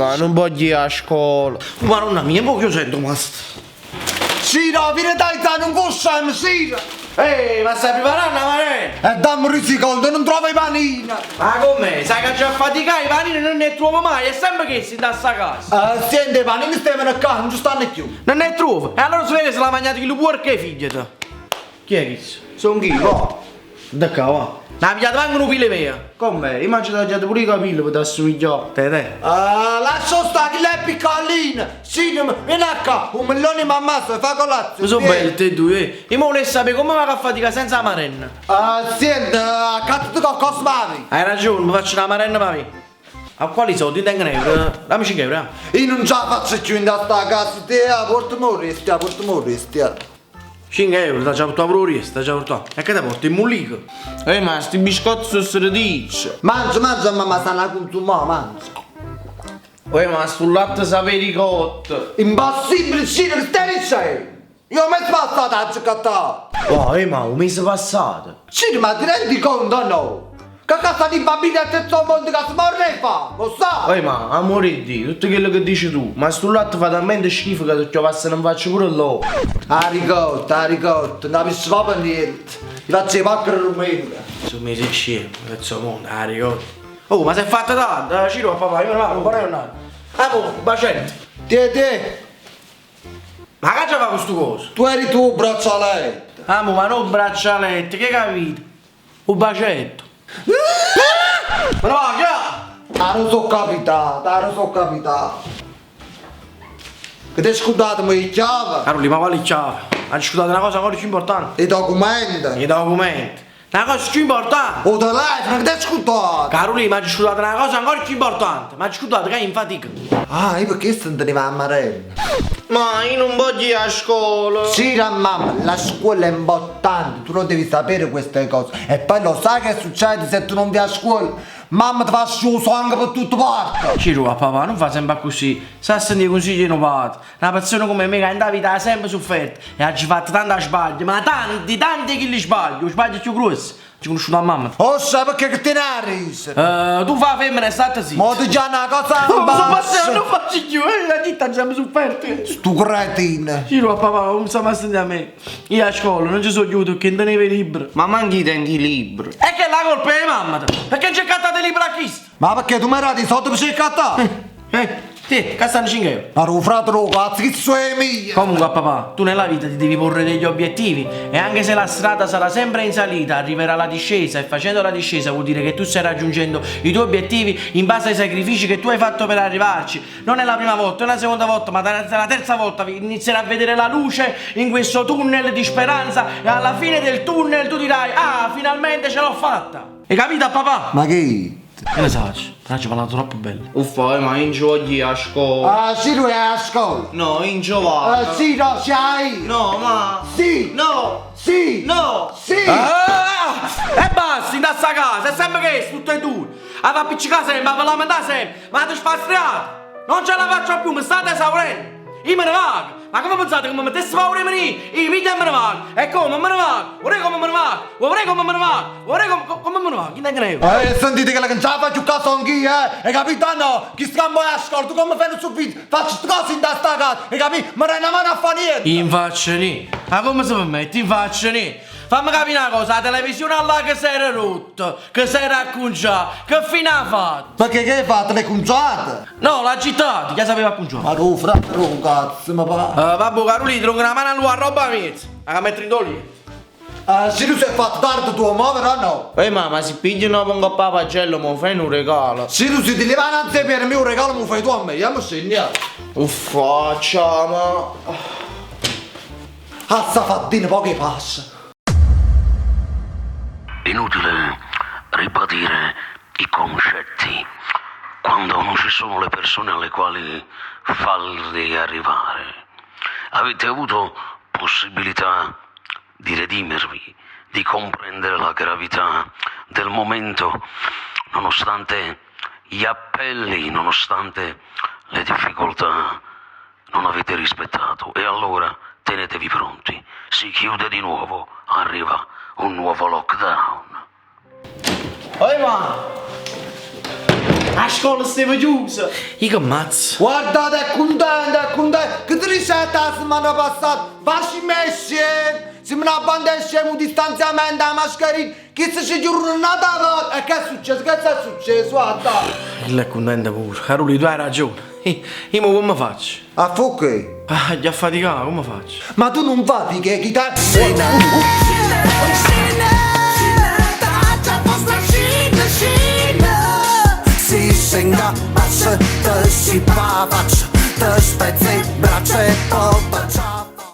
Ma nun voglio ij a scola. Maronna mia, mo che 'o sento masto. Ciro, vieni da aizzà, nun vuò scemo, Ciro! Ehi, ma stai preparanno 'a marenna? E dammi un risicoldo, non trovo i panini! Ma comm'è? Sai che aggia faticà, i panini nun 'e truovo mai, è sempre chesto dint' 'a sta casa. Uh, siente, i panini stevano qua, non ci stanno più. Nun 'e truovo? E allora si vede se l'ha magnato chillu puorco 'e figlieto. Chi è chisto? Song io, va. Da ccà, va. N'ha pigliato manco nu pilo 'e mio. Comm'è? Io m'aggio tagliato pure 'e capille pe t'assumiglià. Te, te. Uh, lascia stare, chi è piccolino! Ciro, vieni qua, un melone mammà, se fa colazione. Ma sono belli te due, eh. Io mo volessi sapere come vado a faticà senza 'a marenna. Uh, siente, accattati qualcosa per Hai ragione, mi faccio una marenna per me. A quali soldi? Io tengo un euro. Dammi 5 euro. eh. Io non ce la faccio più in sta casa, te, portami un resto, portami un resto. 5 euro, t'ha già portato pure il resto, t'ha già portato. E che ti porti? Il mullico? Ehi, ma sti biscotti sono sredicci. Mangia, mangia, mamma, stanno a consumare, mangia. Uè, ma sto latte sape ricotta. Impossibile, Ciro, che stai dicendo? Io mi sono passato a giocare. Oh, eh, ma un mese passato. Ciro, ma ti rendi conto o no? Che casa di bambini al terzo mondo che si muore fa, lo sai? Ehi, ma amore di Dio, tutto quello che dici tu, ma sto latte fa talmente schifo che ti chiavasse non faccio pure l'uovo. Ah, ricotta, ah, ricotta, non capisco proprio niente. Ti faccio i pacchi domenica. Su mese scemo, terzo mondo, ah, ricordo. Oh, ma si è fatta tanto, eh, Ciro, papà, io non vado, non Ah, boh, bacetto. Te, te, Ma che già fa questo coso? tu eri tu, braccialetto. Ah, mo, ma non braccialetto, che capito? Un bacetto. Ma no, che? Ah, non sono capitato, ah, non sono capitato. Che ti hai scordato, mi chiave? Caroli, ma quale chiave? Ha discutato una cosa ancora più importante. I documenti. I documenti. Una cosa più importante. O telefono, che ti hai scordato? Caroli, mi ha discutato una cosa ancora più importante. Mi ha discutato che è in fatica. Ah, io perché non tenevo a marella? Ma io non voglio ir a scuola. Sì, la mamma, la scuola è importante, tu lo devi sapere queste cose. E poi lo sai che succede se tu non vai a scuola? Mamma ti fa su sangue per tutte parti. Ciro, a papà, non fa sempre così. Sa sentire consigli di padre. Una persona come me che in vita ha sempre sofferto e ha già fatto tanta sbagli, ma tanti, tanti che li sbagli, o sbagli più grossi. Ci conosciuto a mamma. Oh, sai perché che te ne arrivi? Eh, tu fa femmina e state zitto. Ma ti già una cosa Oh, in sono passato, basso. non faccio più, eh, la ditta già mi sofferto. Stu cretino. Ciro, a papà, non sa mai sentire a me. Io a scuola non ci sono aiuto perché non tenevo i libri. Ma manchi i denti libri. E che è la colpa di mamma? Perché c'è cattate i libri a chi? Ma perché tu mi eri di sotto per cercare? Eh, te, che stanno 5 euro. Ma lo frate lo cazzo, che sono mio? Comunque papà, tu nella vita ti devi porre degli obiettivi e anche se la strada sarà sempre in salita, arriverà la discesa e facendo la discesa vuol dire che tu stai raggiungendo i tuoi obiettivi in base ai sacrifici che tu hai fatto per arrivarci. Non è la prima volta, è la seconda volta, ma la terza volta inizierai a vedere la luce in questo tunnel di speranza e alla fine del tunnel tu dirai "Ah, finalmente ce l'ho fatta". Hai capito papà? Ma che? Che ne sai? Però ci ho parlato troppo bello. Uffa, eh, ma io non ci voglio ir a scuola. Ah, sì, lui è a scuola. No, io non ci vado. Ah, sì, no, c'hai. No, ma... Sì. No! Sì. No! Sì. Ah, e basta, in sta casa, è sempre che tutte e due. A appiccicare sempre, a lamentare sempre, ma ti sfastriato. Non ce la faccio più, mi state esaurendo. Io me ne vado. Ma come pensate che mi mettessi paura di venire? Io mica me ne vado. E come me ne vado? Vorrei come me ne vado? Vorrei come me ne vado? Vorrei come, come me ne vado? Chi ne credo? Eh, sentite che la non ce la faccio caso anch'io, eh? Hai capito o no? Chi scambo è a scuola, tu come fai non subito? Faccio sto cose in sta casa, hai capito? Ma non è una mano a fa niente. In faccia lì. Ma come si permette? In faccia lì. Fammi capire una cosa, la televisione là che si era rotta, che si era acconciata, che fine ha fatto? Perché che hai fatto? Le conciate? No, l'ha gittata, chi sapeva acconciare? Ma tu, frate, tu, cazzo, ma pa. Uh, vabbè, Carolì, ti una mano a lui a roba mia. A mettere in dolio. Uh, se tu sei fatto tardi tu, muovere o no? Ehi, ma, ma se pigliano un po' pagello, mi fai un regalo. Se tu si ti leva innanzi per me un regalo, mi fai tu a me, io mi segno. Uffa, ciao, ma... Ah, sta fattina, poche passa. Inutile ribadire i concetti quando non ci sono le persone alle quali farli arrivare. Avete avuto possibilità di redimervi, di comprendere la gravità del momento, nonostante gli appelli, nonostante le difficoltà, non avete rispettato. E allora tenetevi pronti. Si chiude di nuovo, arriva un nuovo lockdown. Oi, ma... 'A scola steva chiusa! Io che mazz! Guardate, è contento, è contento. Che ti dicette la settimana passata? Facimm' 'e sciem! Simm' 'na banda 'e sciem, 'o distanziamento, 'a mascherina. Chisto ce giurano n'ata vota. E che è succieso? Che è succieso? Guarda. Chillo è contento pure. Carulì, tu hai ragione. Io mo comme faccio? A fa che? Ah, a faticà, come faccio? Ma tu non fatichi, chi te...